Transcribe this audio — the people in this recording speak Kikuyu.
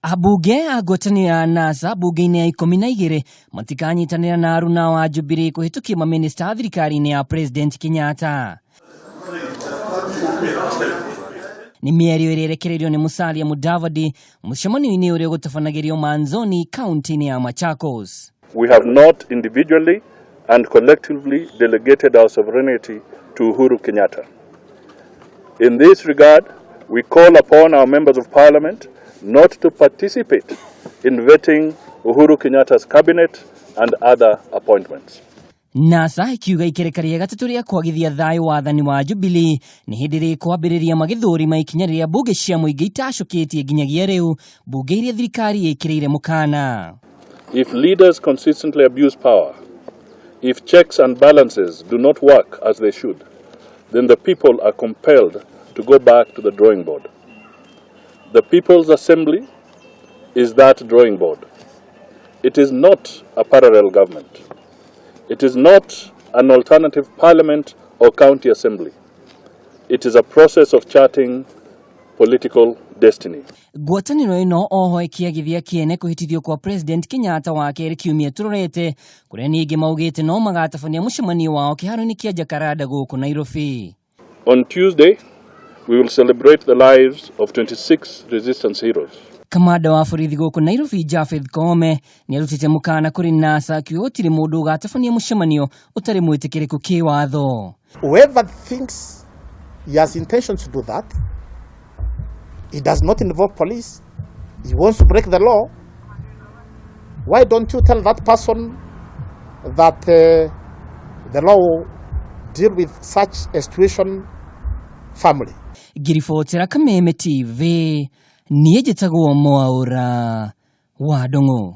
Ambunge a ngwatanĩro ya NASA mbunge-inĩ ya 12 matikanyitanĩra na aruna wa Jubilee kũhĩtũkia mamĩnĩsta thirikari-inĩ ya President Kenyatta. Nĩ mĩario ĩrĩa ĩrekereirio nĩ Musalia Mudavadi mũcemanio-inĩ ũrĩa ũgũtabanagĩrio Manzoni kaunti-inĩ ya Machakos. We have not individually and collectively delegated our sovereignty to Uhuru Kenyatta. In this regard, we call upon our members of parliament not to participate in vetting Uhuru Kenyatta's cabinet and other appointments. NASA ikiuga ikereka rĩa gatatũ rĩa kwagithia thayũ wathani wa Jubilee nĩ hĩndĩ rĩkwambĩrĩria magĩthũrima ikinya rĩrĩa mbunge cia mũingĩ itacũkĩtie nginyagia rĩu mbunge iria thirikari ĩkĩrĩire mũkana. If leaders consistently abuse power, if checks and balances do not work as they should, then the people are compelled to go back to the drawing board. The People's Assembly is that drawing board. It is not a parallel government. It is not an alternative parliament or county assembly. It is a process of charting political destiny. Ngwatanĩro ĩno oho ĩkĩagithia kĩene kũhĩtithio kwa President Kenyatta wa kerĩ kiumia tũrorete kũrĩa ningĩ maugĩte no magatabania mũcemanio wao kĩharo-inĩ kĩa Jacaranda gũkũ Nairobi. On Tuesday, we will celebrate the lives of 26 resistance heroes. Kamanda wa borithi gũkũ Nairobi Japheth Koome nĩ arutĩte mũkana kũrĩ NASA akiuga gũtirĩ mũndũ ũgatabania mũcemanio ũtarĩ mwĩtĩkĩrĩku kĩwatho. Whoever thinks he has intention to do that, he does not involve police, he wants to break the law, why don't you tell that person that the law will deal with such a situation firmly? Ngĩribotera Kameme TV, niĩ njĩtagwo Mwaũra wa Ndung'u.